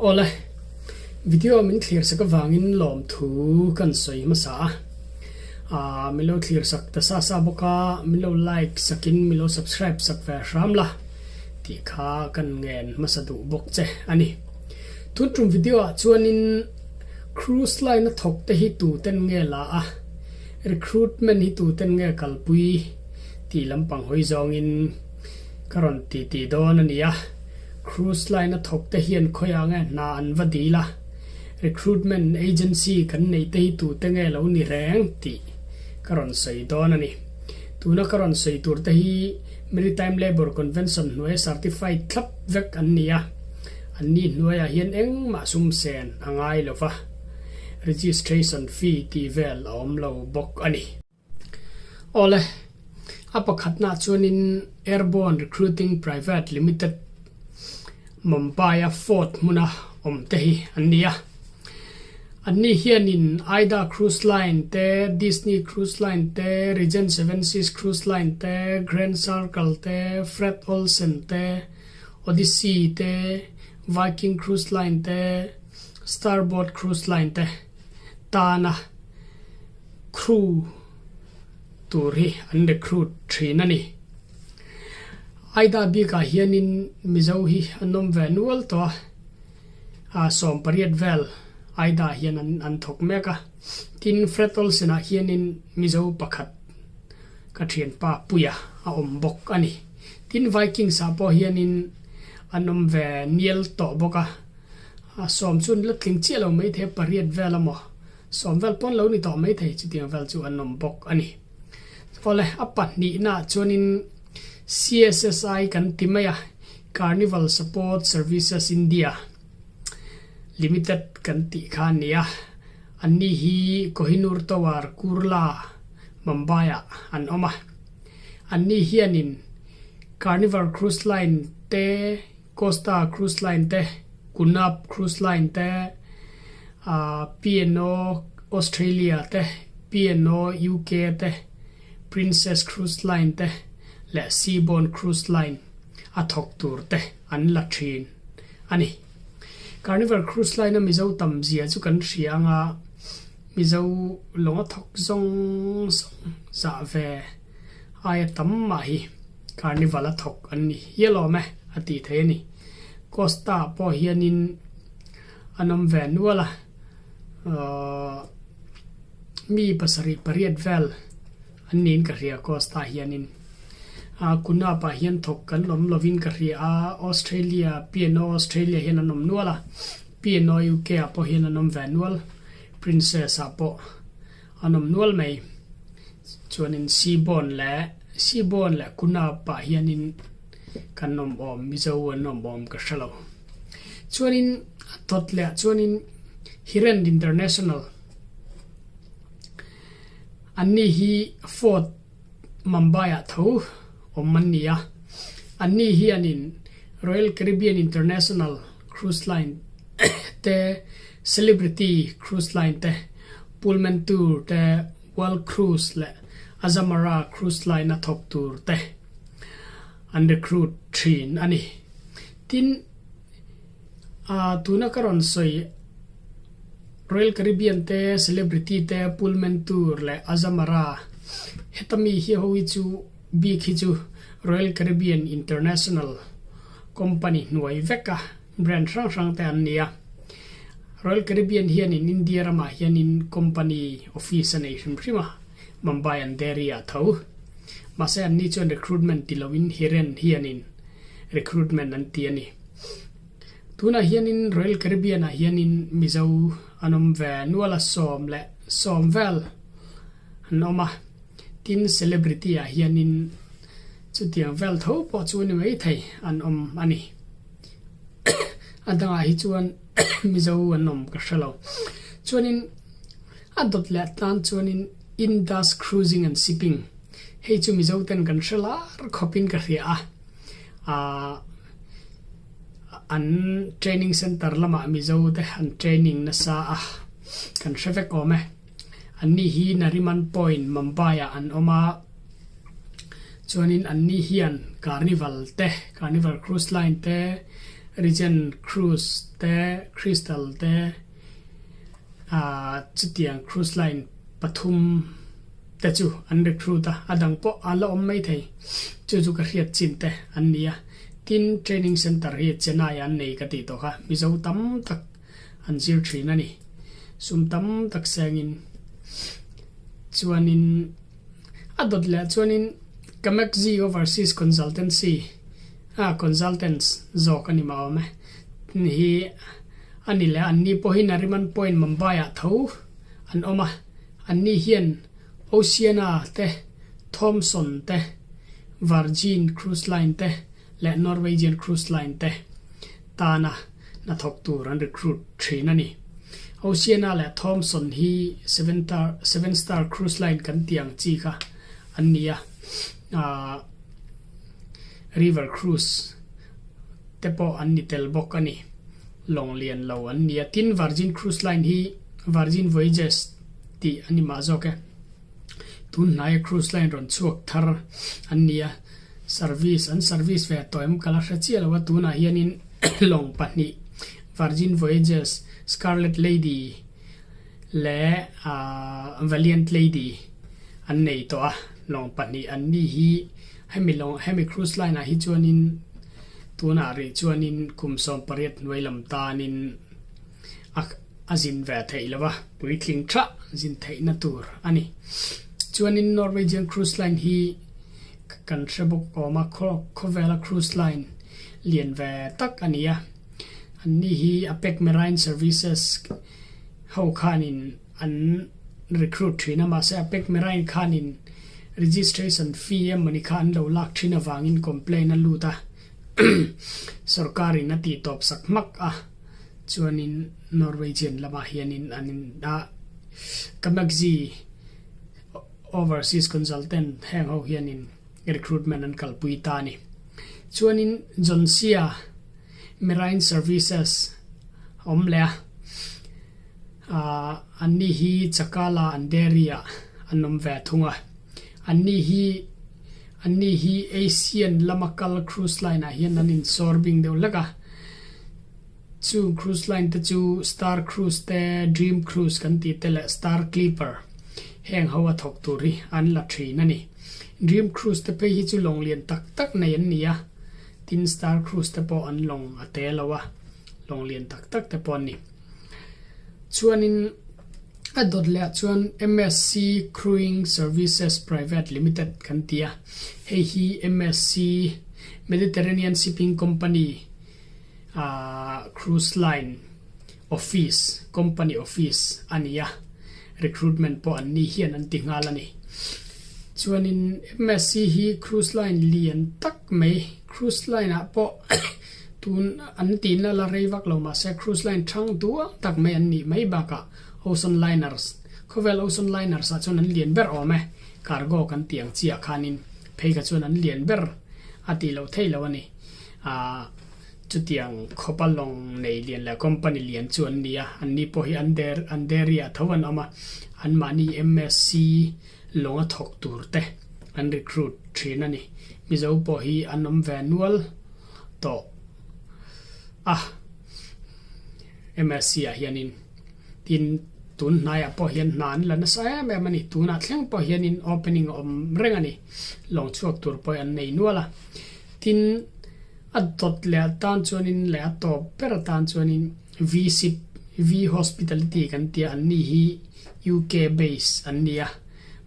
Awle, video min thlir sak avangin lawmthu kan sawi hmasa a. Aaa min lo thlir sak ta sa sa bawk a, min lo like sakin min lo subscribe sak ve hram la tih kha kan ngen hmasa duh bawk che a ni. Tun tum video ah chuanin cruise line a thawk te hi tuten nge la a, recruitment hi tuten nge kalpui tih lampang hawi zawngin ka rawn ti ti dawn a ni a. Cruise line a thawk te hian khawiah nge hna an va dil a, recruitment agency kan neih te hi tute nge lo ni reng tih ka rawn sawi dawn a ni. Tuna ka rawn sawi tur te hi Maritime Labour Convention hnuaia certified thlap vek an ni a, an ni hnuaiah hian engmah sum sen a ngai lo va, registration fee tih vel a awm lo bawk a ni. Awle, a pakhatnaah chuanin Airborne Recruiting Private Limited, Mumbai-a Fort hmuna awm te hi an ni a. Anni hianin Aida Cruise Line te, Disney Cruise Line te, Regent Seven Seas Cruise Line te, Grand Circle te, Fred Olsen te, Odyssey te, Viking Cruise Line te, Starboard Cruise Line te tana crew tur hi an recruit thin a ni. Aida bikah hianin Mizo hi an awm ve nual tawh a, ah 18 vel Aida hian an an thawk mek a. Tin, Fred Olsen-ah hianin Mizo pakhat ka thianpa Puia a awm bawk a ni. Tin, Vikings-ah pawh hianin an awm ve nial tawh bawk a, 10 chu an la tling chiah lo maithei a, pariat vel amaw 10 vel pawn lo ni tawh maithei chutiang vel chu an awm bawk a ni. Awle, a pahnihnaah chuanin CSSI kan ti mai a, Carnival Support Services India Limited kan tih kha a ni a, anni hi Kohinoor Tower, Kurla, Mumbai-ah an awm a. Anni hianin Carnival Cruise Line te, Costa Cruise Line te, Cunard Cruise Line te, P&O Australia te, P&O UK te, Princess Cruise Line te leh Seabourn Cruise Line a thawk tur te an la thin a ni. Carnival Cruise Line a Mizo tam zia chu kan hria anga Mizo lawng a thawk zawng zawng zah ve aia tam mah hi Carnival a thawk an ni hial awm e a tih theih a ni. Costa pawh hianin an awm ve nual a, ahh mi pasarih pariat vel an niin ka hria Costa hianin. Ah Kunap ah hian thawk kan awm lovin ka hria a, Australia, P&O Australia hian an awm nual a, P&O UK ah pawh hian an awm ve nual, Princess ah pawh an awm nual mai. Chuanin Seaborne leh Seaborne leh Kunap ah hianin kan awm awm Mizo an awm awm ka hre lo. Chuanin a thawt leh ah chuanin Hirend International anni hi Fort Mumbai ah tho awm an ni a. Anni hianin Royal Caribbean International Cruise Line te, Celebrity Cruise Line te, Pullman Tour te, World Cruise leh Azamara Cruise Line a thawk tur te an recruit thin a ni. Tin, ah tuna ka rawn sawi Royal Caribbean te, Celebrity te, Pullman Tour leh Azamara heta mi hi ho hi chu bik hi chu Royal Caribbean International company hnuai veka brand hrang hrang te an ni a. Royal Caribbean hianin India ramah hianin company office a nei hrim hrim a, Mumbai Andheri ah tho. Mahse anni chuan recruitment ti loin Hiren hianin recruitment an ti a ni. Tunah hianin Royal Caribbean ah hianin Mizo an awm ve nual a 10 leh 10 vel an awm a, tin celebrity ah hianin chutiang vel tho pawh chu ni maithei an awm a ni. A dangah hi chuan Mizo an awm ka hre lo. Chuanin a dawt leh tan chuanin Indus Cruising and Shipping hei chu Mizo ten kan hre lar khawpin ka hria a, aah an training center lamah Mizo te an training nasa a kan hre vek awm e. Anni hi Nariman Point, Mumbai ah an awm a, chuanin anni hian Carnival te, Carnival Cruise Line te, Regent Cruise te Crystal te ah chutiang cruise line pathum te chu an recruit a, a dang pawh a la awm mai thei. Chu chu ka hriat chin te an ni a. Tin, training centre hi Chennai ah an nei ka tih tawh kha Mizo tam tak an zir thin a ni. Sum tam tak sengin chuanin a dawt leh chuanin Kamekzi Overseas Consultancy ah consultants zawk a ni mah awm e. Hi a ni leh anni pawhin Nariman Point Mumbai ah tho an awm a. Anni hian Oceana te, Thomson te, Virgin Cruise Line te leh Norwegian Cruise Line te tana hnathawk tur an recruit thin a ni. Oceana leh Thomson hi Seven Star Cruise Line kan tih ang chi kha an ni a, River Cruise te pawh an ni tel bawk a ni. Lawng lian lo an ni a. Tin, Virgin Cruise Line hi Virgin Voyages tih a ni mah zawk e. Tun hnaia cruise line rawn chhuak thar an ni a, service an service ve tawh em ka la hre chiah lo a, tunah hianin lawng pahnih Virgin Voyages, Scarlet Lady leh ahh Valiant Lady an nei tawh a, lawng pahnih an ni hi hemi lawng hemi cruise line ah hi chuanin tunah rih chuanin kum 18 hnuai lam tanin a a zin ve theih lo a, puitling tha zin theihna tur a ni. Chuanin Norwegian Cruise Line hi kan hre bawk awm a, khawvela cruise line lian ve tak a ni a. Anni hi Apec Marine Services ho khanin an recruit thin a, mahse Apec Marine khanin registration fee emawni kha an lo lak thin avangin complaint a lut a, sorkarin a tihtawp sak hmak a. Chuanin Norwegian lamah hianin an in a, Kamekzi Overseas Consultant heng ho hianin recruitment an kalpui ta a ni. Chuanin Johnsia Marine Services a awm leh a, aah anni hi Chakala Andheri ah an awm ve thung a. Anni hi anni hi Asian lama kal cruise line ah hian an insawr bing deuh hlek a. Chung cruise line te chu Star Cruise te, Dream Cruise kan tih te leh Star Clipper heng ho a thawk tur hi an la thin a ni. Dream Cruise te phei hi chu lawng lian tak tak nei an ni a, tin Star Cruise te pawh an lawng a te lo a, lawng lian tak tak te pawh an ni. Chuanin a dawt leh ah chuan MSC Crewing Services Private Limited kan ti a, hei hi MSC Mediterranean Shipping Company, Ahh cruise line office company office a ni a recruitment pawh an ni hian an ti nghal a ni chuanin M_S_C hi cruise line lian tak mai cruise line ah pawh tun an tihna la rei vak lo mahse cruise line thang duang tak mai an nih mai bakah ocean liners khawvel ocean liners ah chuan an lian ber awm e cargo kan tih ang chiah khanin phei kha chuan an lian ber a tih loh theih loh a ni. Ahh chutiang khawpa lawng nei lian leh company lian chu an ni a, anni pawh hi an der an dairy ah tho an awm a, anmahni MSc lawng a thawk tur te an recruit thin a ni. Mizo pawh hi an awm ve nual tawh a MSc ah hianin tin tun hnaiah pawh hian hna an la nasa em em a ni, tunah thleng pawh hianin opening a awm reng a ni, lawng chhuak tur pawh hi an nei nual a. Tin, a dawt leh atan chuanin leh a tawp ber atan chuanin V-Ship, V-Hospitality kan tia an ni hi UK base an ni a,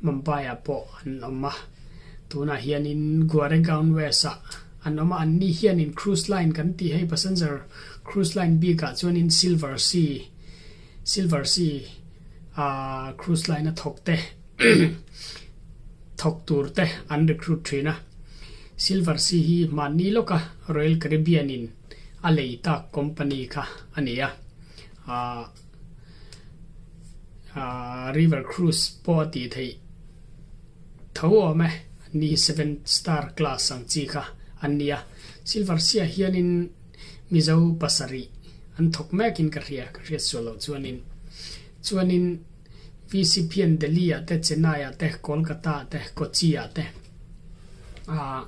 Mumbai ah pawh an awm a. Tunah hianin Goregaon West ah an awm a, an ni hianin cruise line kan tih hei passenger cruise line bikah chuanin Silver Sea, Silver Sea ah cruise line a thawk te thawk tur te an recruit thin a. Silver Sea hi hmanni lawka Royal Caribbean in a lei tak company kha a ni a, aah aah river cruise pawh a tih theih tho awm e, ni seven star class ang chi kha an ni a. Silver Sea ah hianin Mizo pasarih an thawk mekin ka hria, ka hriat sual loh chuanin. Chuanin VCP an Delhi ah te, Chennai ah te, Kolkata ah te, Kochi ah te aah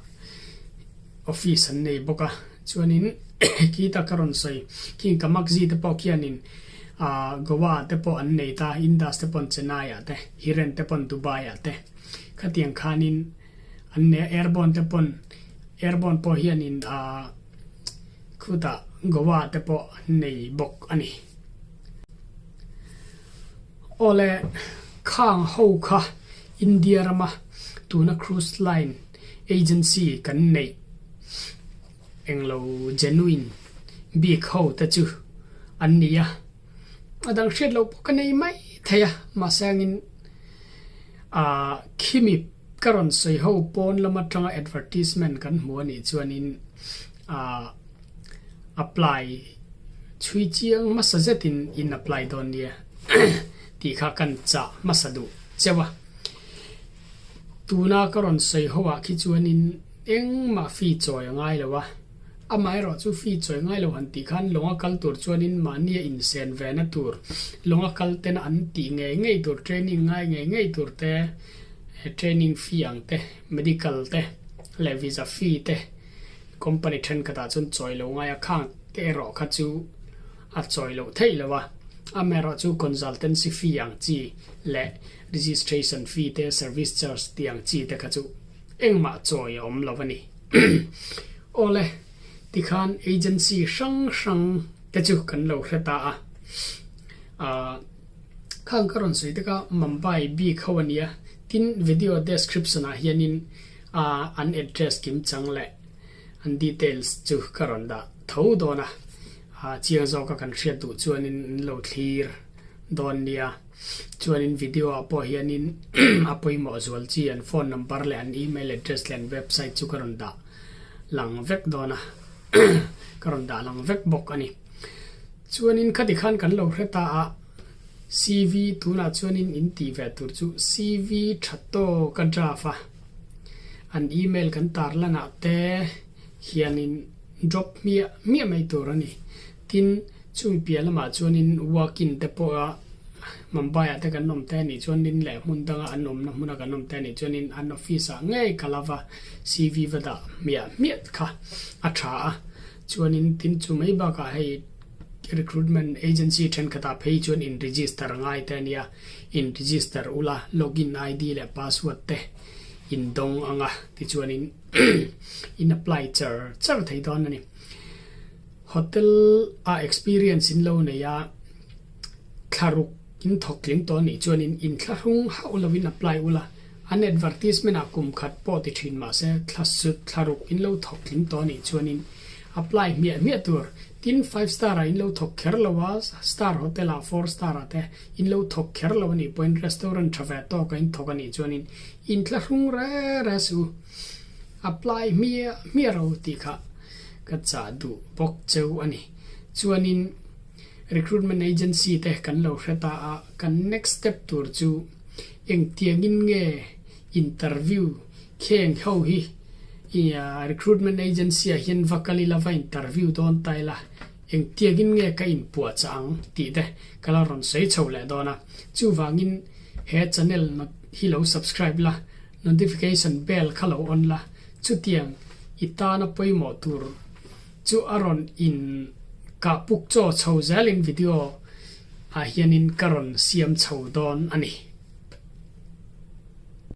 office an nei bawk a. Chuanin. Khita ka rawn sawi khing Kamakzi te pawh khianin ah Goa ah te pawh an nei ta, Indus te pawn Chennai ah te, Hiren te pawn Dubai ah te khatiang khanin an nei a, Airborne te pawn Airborne pawh hianin ah khutah Goa ah te pawh an nei bawk a ni. Awle khang ho kha India rama tuna cruise line agency kan neih englo genuine bik ho te chu an ni a, a dang hriat loh pawh ka nei mai thei a, mahse angin ah khimi ka rawn sawi ho pawn lam atanga advertisement kan hmu a nih chuanin ah apply chhui chiang hmasa zetin in apply dawn nia tih kha kan chah hmasa duh cheuh a. Tuna ka rawn sawi ho ah khi chuanin engmah fee chawi a ngai lo a, amaherawh chu fee chawi ngai lo han tih khan lawnga kal tur chuanin mahnia insen ve na tur, lawnga kal tena an tih ngei ngei tur, training ngai ngei ngei tur te, training fee ang te, medical te leh visa fee te company thenkhatah chuan chawi lo ngai a, khang te erawh kha chu a chawi loh theih lo a, amaherawh chu consultancy fee ang chi leh Registration fee te, service charge tih ang chi te kha chu engmah chawi a awm lo a ni. Awle, tikhan agency hrang hrang te chu kan lo hre ta a. Ahh, khang ka rawn sawi tek a, Mumbai bik ho a nia, tin video description ah hianin ahh an address kim chang leh an details chu ka rawn dah tho dawn a, ahh chiang zawka kan hriat duh chuanin an lo thlir dawn nia. Chuanin video ah pawh hianin a pawimawh zual chi an phone number leh an email address leh an website chu ka rawn dah lang vek dawn a ka rawn dah lang vek bawk a ni. Chuanin khati khan kan lo hre ta a CV tunah chuanin in tih ve tur chu CV tha tawk a draft a an email kan tarlan ah te hianin drop hmiah hmiah mai tur a ni. Tin, Chumi piah lamah chuanin walk-in te pawha Mumbai-ah te kan awm te anih chuanin leh hmun danga an awmna hmuna kan awm te anih chuanin an office-ah ngei ka lova CV va dah hmiah hmiah kha a tha a. Chuanin tin chu mai bakah hei recruitment agency thenkhatah phei chuan in register ngai te ania, in register ula login ID leh password te in dawng anga tichuanin in apply char char thei dawn a ni. Hotel ah experience in lo nei a, thlaruk in thawk tling tawh anih chuanin in thlahrung hauh lovin apply ula, an advertisement ah kum khat pawh ti thin mahse thlasut thlaruk in lo thawk tling tawh anih chuanin apply hmiah hmiah tur. Tin, five star ah in lo thawk kher lo a, star hotel ah four star ah te in lo thawk kher lo anih pawhin restaurant tha ve tawk a in thawk anih chuanin in thlahrung re re suh u. Apply hmiah hmiah ro tih kha Ka chah duh bawk cheu a ni. Chuanin recruitment agency te kan lo hre ta a, kan next step tur chu engtiangin nge interview kheng ho hi recruitment agency ah hian va kal ila va interview dawn ta ila engtiangin nge ka inpuahchah ang tih te ka la rawn sawi chho leh dawn a. Chuvangin he channel hi lo subscribe la, notification bell kha lo on la, Chutiang i tana pawimawh tur chu a rawn in kah puk chaw chho zelin video ah hianin ka rawn siam chho dawn a ni.